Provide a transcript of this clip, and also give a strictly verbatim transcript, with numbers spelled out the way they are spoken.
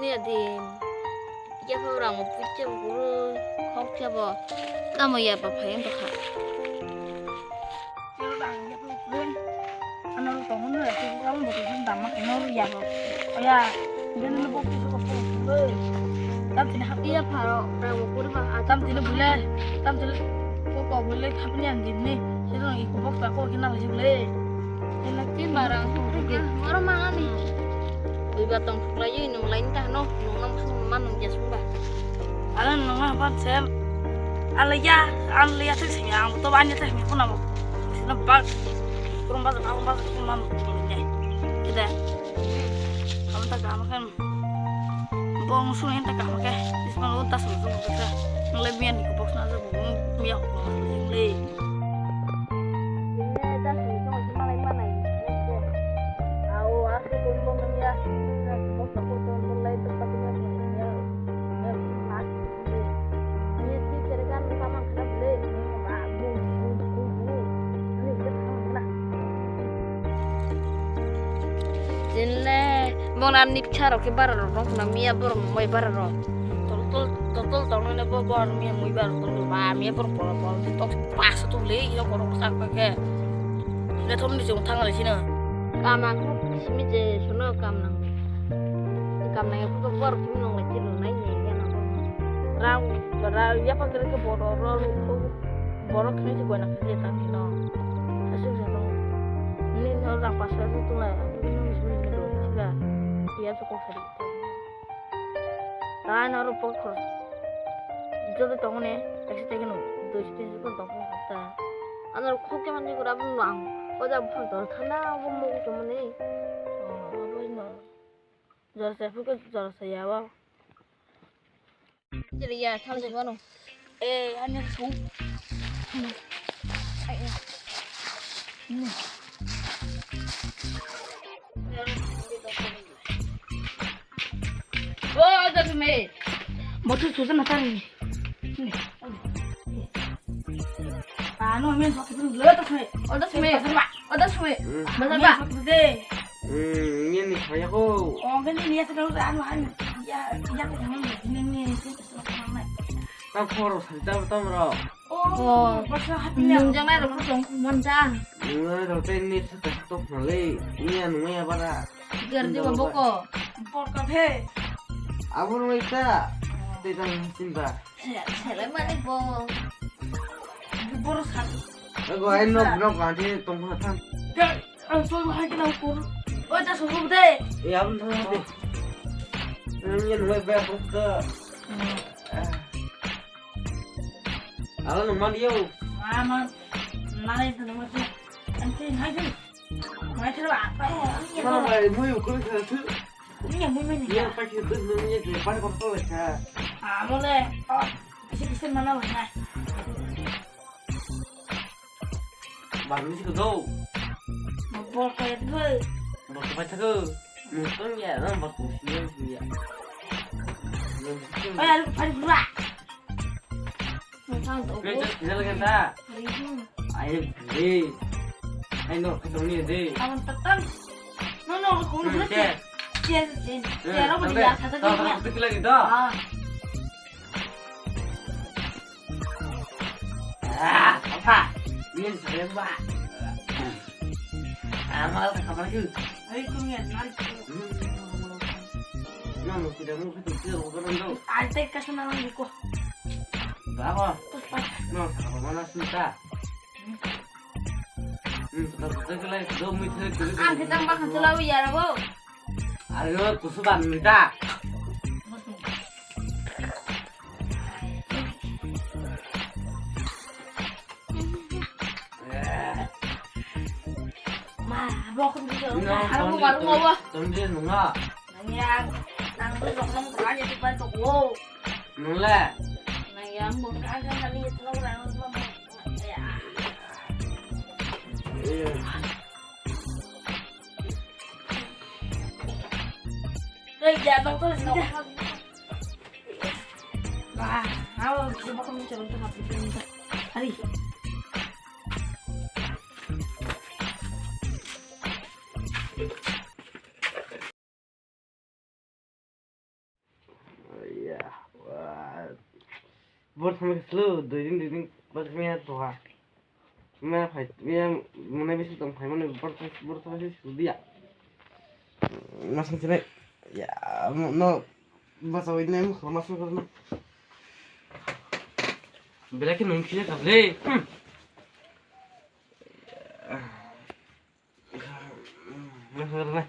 Ya din. Ya ko rang mo putche mo kuru khok che bo. Tamo ya pa phai ang to kha. Kero rang ya ko kuru. Ano to mo na ko rang mo ko dam ma ko ya bo. Ya. Din lo bo ko ko ko. Tam tin ha. Iya pharo rang mo kuru ba. Tam tin lo bule. Tam tin lo ko ko bule khapni ang din ni. Sero iko box ba ko kina bule. Ina tin barang. Oro mangani. Ui ba tong phuklai ui nung lain ta no, nung nam sung man nung jas ba. Ala nung ma ban sem. Ala ya, ala ya thik sing ang to ban ya thik mi kuna mo. Sina bak. Kurang bazar, ang bazar kuma mo. Kita. Kamu tak kamu kan. Bong sung yang tak kamu ke. Isma lo tas lo sung ke. Mulai mian ko box na zo. Mian ko le. Jinle, bona nipcha rok ke bara rok rong khna miya borok mui bara rok. Tol, tol, tol, tol, tol, nane bo, bo, miya mui bara tol, ba, miya borok bol, bol, tok, pas tu le, iro borok sak pa ke. Ne thom ni jong thang le sino. Kam ang ko simi je sono kam nang. Kam nang ko borok kimi nong le kilo nai ne ya na. Rau, rau, ya pa kere ke boro, ro, ro, ro, borok kimi si gona ke ta ni no. Asu sa tong. Ni no rang pas tu tu la, tu ni simi ni do. Siga. Ya su ko sari. Ta na ro pok khoro. Joto tongone, kaisa teke no, dui siti siti tong ta. Ano khok ke mani gura bung ang. O ja bung tol thanda bung mo ko mani. Oh, abo no. Jora sa phuke jora sa ya wa. Jere ya, thal de wano. Eh, ani sung. O, oda sume. Motor susan na tari. Ano men sok tu le to sume. Oda sume. Oda sume. Masa ba. De. Hmm, ini nih saya ko. Oh, kan ini ya sekarang anu anu. Ya, ya ko ini ini. Tang khoro sari tam tam ro. Oh, basa hati ya. Nung janai ro ko tong mon ta. Nung ro te ni sa ta tok na le. Ni anu ya bara. Gardi ba boko. Bor ka phe. Abun mai ta. Te tang sin ba. Sele mani bo. Bor sa. Ego ai nok nok anti tong na tam. Ang soi bahai kena ukur. Oi, ta sungguh deh. Eh, abang tengah deh. Ini yang gue bayar ke. Ala nang mandi yo. Mama, mana itu nama tu? Nanti nanti. Mana tu apa? Mana mai mui ukur ke tu? Ini yang mui mui ni. Yang pakai tu dunia tu pada kotor lah. Ah, boleh. Oh, bisa bisa mana mana. Barni si kudo. Bor kaya tu. Bor kaya tu. Nonton ya, nang bor kusi ya. Ay, alu, alu, dua. Nonton tu. Kita lagi ta. Ayo, deh. Ayo, kita ni deh. Aman tetan. No, no, aku nak. Cek, cek, cek. Cek, apa dia? Kata dia. Kita lagi ta. Ah. Ah, apa? Ini saya ba. Amal kamar ke. Ayo, kau ni, mari. Nang tidak mau kita tidak mau kan dong. Ada kasih nang buku. Bawa. Nang sama mana sudah? Hmm, kita kita lagi dong, mui tidak tidak. Ang kita makan selalu ya, Rabo. Ayo, kusuban minta. Ma, bokon bisa. Nang baru mau. Tunggu nunga. Nang yang, nang tu sok nang aja di bantu. Wow. Nule. Nang yang bokon aja kali itu orang. Ya. Iya. Hei, jangan tong tong sini dah. Wah, awal kita bakal mencoba untuk ngapain kita. Hari. Bor thangma khe slo, dui din, dui din, bak mia toha. Mia phai, mia mane bisi tong phai mane bor thang, bor thang se sudia. Masang sene, ya, no, no, basa wai ne, mo masang ko no. Belai khe nung khile kable. Hmm. Masang ko na.